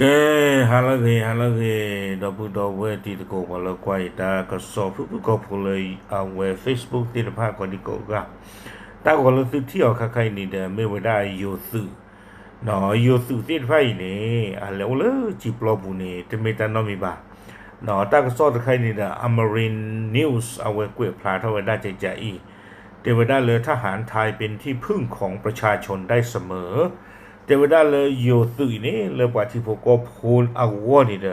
ကဲ, ဟါလၢအဂ့ၤ ဟါလၢအဂ့ၤ, ဒီပုၢ်ဒီဝဲၢ်တံၤသကိး ပှၤလၢကွၢ်ယတၢ်ကစီၣ် ဖုၣ်ဖုၣ်ကိာ်ဖိလၢအဝဲ Facebook သ့ၣ်တဖၣ် ကိးဒံကိးဂၤ, တၢ်ဂီၤလၢသုထံၣ်အီၤခါခါအံၤန့ၣ်ဒီး မ့ၢ်ဝဲဒၣ်ယိၤသုး, ယိၤသုးသ့ၣ်တဖၣ်အံၤန့ၣ် အလဲၤအိၣ်လၢစံာ်ပျီပူၤန့ၣ် တမ့ၢ်တၢ်နီတမံၤဘၣ်. တၢ်ကစီၣ်တခါအံၤန့ၣ်ဒီး Amarin News အဝဲကွဲးဖျါထီၣ်ဝဲဒၣ်ကကးအံၤ, တဲဝဲဒၣ်လၢ ทหารไทยเป็นที่พึ่งของประชาชนได้เสมอ တဲဝဲဒၣ်လၢယိၤသုးအံၤန့ၣ် လၢပှၤထံဖိကီၢ်ဖိအဂီၢ်န့ၣ်ဒီး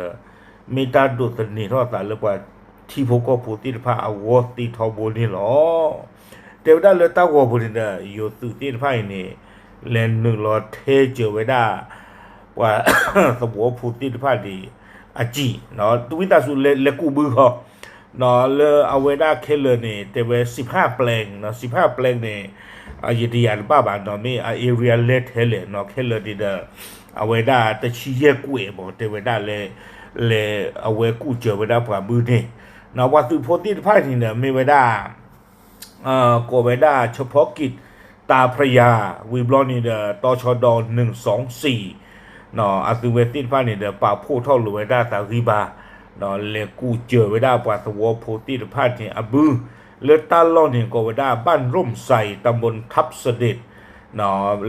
မ့ၢ်တၢ်ဒိးသန့ၤထီၣ်အသးလၢပှၤထံဖိကီၢ်ဖိသ့ၣ်တဖၣ်အဂီၢ်သ့ထီဘိန့ၣ်လီၤ. တဲဝဲဒၣ်လၢတၢ်ဂီၤပူၤန့ၣ်ဒီး ယိၤသုးသ့ၣ်တဖၣ်အံၤန့ၣ် လဲၤနုာ်လီၤထဲစၢၤဝဲဒၣ် ပှၤသဝီဖိသ့ၣ်တဖၣ်န့ၣ် အစံာ်, တဝံသးစူၤလဲၤကူးဘုဃီ လၢအဝဲဒၣ်ခဲလၢာ်န့ၣ် တဲဝဲ စံးဖးပျဲၣ်, စံးဖးပျဲၣ်န့ၣ် ယတယၤတဘၣ်ဘၣ်နီၤ မ့ၢ်အ area လဲထဲလဲၣ်နီၤ ခဲလၢာ်န့ၣ်ဒီး အဝဲဒၣ်တဆံယဲၢ်ကွဲးမး တဲဝဲဒၣ်လဲၤ လဲၤအဝဲကူးစၢၤဝဲဒၣ်ပှၤဘုန့ၣ်, ပှၤသုးဖိသ့ၣ်တဖၣ်န့ၣ်ဒီး မ့ၢ်ဝဲဒၣ် ကိးဝဲဒၣ် เฉพาะกิจ ตาพระยา ဝံၤဘျီန့ၣ်ဒီး တီဆှီဒီ နုၢ်စီဆံၣ် အသုဝဲသ့ၣ်တဖၣ်န့ၣ်ဒီး ပာ်ဖှိၣ်ထီၣ်လိာ်ဝဲဒၣ်သးဂံၢ်ဘါ လဲၤကူးစၢၤဝဲဒၣ်ပှၤသဝီဖိသ့ၣ်တဖၣ်န့ၣ်အဘု လၢတၢ်လီၢ်န့ၣ် ကိးဝဲဒၣ် บ้านร่มไทร ตำบลทับเสด็จ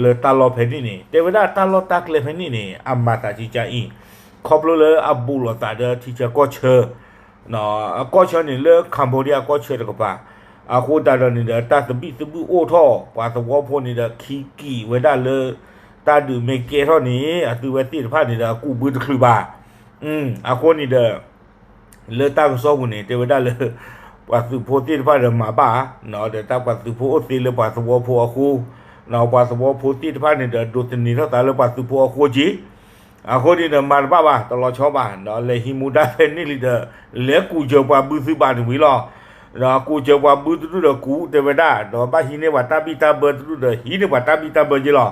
လၢတၢ်လီၢ်ဖဲန့ၣ်န့ၣ် တဲဝဲဒၣ်တၢ်လီၢ်တၢ်ကျဲဖဲန့ၣ်န့ၣ် အမၤသးကံကါအံၤ ခီဖျိလၢအဘူးလိာ်သးဒီးထံဆၢကီၢ်ဆၢ အကီၢ်ဆၢန့ၣ်လၢ Cambodia အကီၢ်ဆၢတကပၤ, အဃိသတးဒီးန့ၣ်ဒီး တၢ်သဘံၣ်သဘုၣ်အိၣ်ထီၣ် ပှၤသဝီဖိန့ၣ်ဒီး ခံကံၣ်ဝဲဒၣ်လၢ တၢ်ဒုးမ့ၢ်ကဲထီၣ်န့ၣ် အသုဝဲသ့ၣ်တဖၣ်န့ၣ်ဒီး အကူးဘုတချုးဘၣ်. အဃိန့ၣ်ဒီး လၢတၢ်ကစီၣ်ပူၤန့ၣ် တဲဝဲဒၣ်လၢ ပှၤသုးဖိသ့ၣ်တဖၣ်ဒီးမၤဘၣ်, ဒီးတၢ်ပှၤသုးဖိအိၣ်သ့လၢပှၤသဝီဖိအဃိ, ပှၤသဝီဖိသ့ၣ်တဖၣ်န့ၣ်ဒီး ဒိးသန့ၤထီၣ်သးလၢပှၤသုးဖိအဃိက့ အဃိန့ၣ်ဒီးမၤတဘၣ်ဘၣ် တလီၤဆီဘၣ်, ဒီးလဲၤဟံးမူဒါဖဲန့ၣ်လံဒီး လဲၤကူးစၢၤပှၤဘုသုးဘၣ်န့ၣ်ဝံၤလီၤ. ဒီးကူးစၢၤပှၤဘုတဒူၣ်ဒီးကူးတဲဝဲဒၣ်, ဒီးဘၣ်ဟံးန့ၢ်ပှၤတၢ်ဘံၣ်တၢ်ဘၢတဒူၣ်ဒီး ဟံးန့ၢ်ပှၤတၢ်ဘံၣ်တၢ်ဘၢက့လီၤ.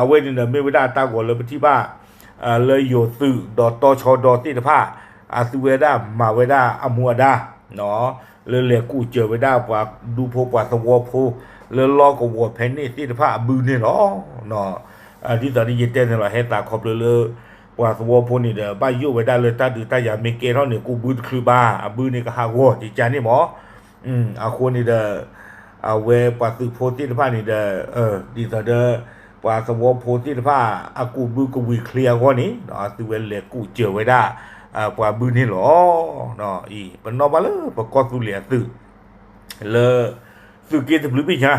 အဝဲန့ၣ်ဒီးမ့ၢ်ဝဲဒၣ်တၢ်ဂီၤလၢပထံၣ်ဘၣ် လၢယိၤသုးဒီးတီဆှီဒီသ့ၣ်တဖၣ် အသုဝဲဒၣ်မၤဝဲဒၣ်အမူအဒါ လၢလဲၤကူးစၢၤဝဲဒၣ်ပှၤဒူဖိပှၤသဝီဖိ လၢလီၢ်ကဝီၤဖဲန့ၣ်သ့ၣ်တဖၣ်အဘုန့ၣ်လီၤ. ဒ်သိးဒီးယတဲန့ၣ်လီၤ ဟဲသးခီဖျိလၢ ပှၤသဝီဖိန့ၣ်ဒီး ဘၣ်ယိၣ်ဝဲဒၣ်လၢတၢ်ဒုးတၢ်ယၤမ့ၢ်ကဲထီၣ်န့ၣ် ကူးဘုတချုးဘၣ် အဘုန့ၣ်ကဟးဂီၤကကါန့ၣ်မး. အဃိန့ၣ်ဒီး အဝဲပှၤသုးဖိသ့ၣ်တဖၣ်န့ၣ်ဒီး ဒ်သိးဒီး ပှၤသဝီဖိသ့ၣ်တဖၣ် အကူးဘုကဝံၤချ့အဂီၢ်န့ၣ် အသုဝဲလဲၤကူးစၢၤဝဲဒၣ် ပှၤဘုန့ၣ်လီၤ. ပနီၣ်ဘၣ်လၢပကီၢ်သူလ့ၤအသုး လၢ သုးက့တဘျုးဘ့ၣ်ညါ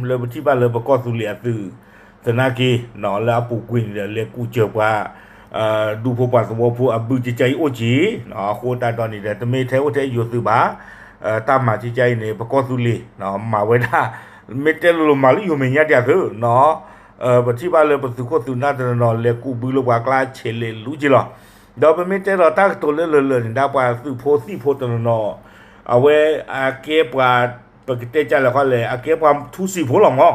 လၢပထံၣ်ဘၣ်လၢပကီၢ်သူလ့ၤအသုး သနာ်က့ လၢအပူၤကွံာ်န့ၣ်ဒီး လဲၤကူးစၢၤပှၤ ဒူဖိပှၤသဝီဖိအဘုကကါအံၤအိၣ်က့ၤ, အဃိသတးဒီးန့ၣ်ဒီး တမ့ၢ်ထဲအိၣ်ထဲယိၤသုးဘၣ်, တၢ်မၤကကါအံၤန့ၣ် ပကီၢ်သူလ့ၤ မၤဝဲဒၣ် မ့ၢ်တဲလိၤလိၤမၤလၢယိၤမဲာ်ညါဒံးအသုးနီၤ, ပထံၣ်ဘၣ်လၢပသုးခိၣ်သုးနၢ်တနီၤနီၤ လဲၤကူးဘုလၢပှၤကျါဆဲးလဲးလူက့ၤလီၤ. ဒီးပမ့ၢ်တဲဒီးတၢ်ကတိၤလၢလၢာ်လၢာ်န့ၣ် ဒၣ်ပှၤသုးဖိသံၣ်ဖိတနီၤနီၤ အဝဲအကဲပှၤ ပကတဲကၢ်လဲၣ်ခီလဲၣ် အကဲပှၤထူစံာ်ဖိလီၤမး,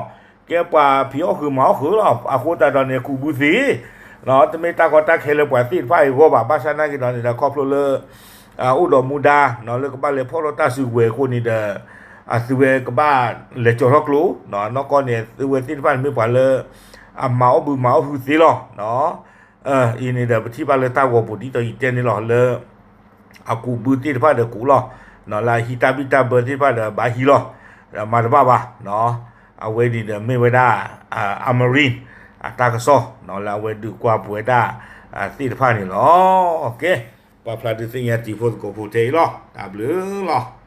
ကဲပှၤဖံးအီၣ်ဃုာ်မၤအီၣ်ဃုာ်လီၤ. အဃိသတးဒီးန့ၣ် ကူးဘုသ့ တမ့ၢ်တၢ်ကီတၢ်ခဲလၢပှၤသ့ၣ်တဖၣ်အံၤအဂီၢ်ဘၣ်. ဘၣ်ဆၣ်နာ်က့ဒီးန့ၣ်ဒီး ခီဖျိလၢ အိၣ်ဒီးမူဒါ လၢကဘၣ်လဲၤဖီၣ်ထီၣ်တၢ်စုကဝဲၤအဃိန့ၣ်ဒီး အသုဝဲကဘၣ်လဲၤကၠီၤထီၣ်ကျိ နီၢ်ကီၢ်န့ၣ် သုဝဲသ့ၣ်တဖၣ်န့ၣ်မ့ၢ်ပှၤလၢ အမၤအီၣ်ဘုမၤအီၣ်ဟုသ့လီၤ. အံၤန့ၣ်ဒီး ပထံၣ်ဘၣ်လၢတၢ်ဂီၤပူၤဒ်သိးယတဲန့ၣ်လီၤ လၢ အကူးဘုသ့ၣ်တဖၣ်ဒီးကူးလီၤ, လၢအဟံးတၢ်ဘံၣ်တၢ်ဘၢသ့ၣ်တဖၣ်ဒီးဘၣ်ဟံးလီၤ, မၤတဘၣ်ဘၣ်. အဝဲန့ၣ်ဒီးမ့ၢ်ဝဲဒၣ် Amarin အတၢ်ကစီၣ် လၢအဝဲဒုးကွၢ်ပဝဲဒၣ် သ့ၣ်တဖၣ်န့ၣ်လီၤ. ကဲ, ပာ်ဖျါဒုးသ့ၣ်ညါတံၤဖိသကိးဖိထဲအံၤလီၤ. တၢ်ဘျုးလီၤ.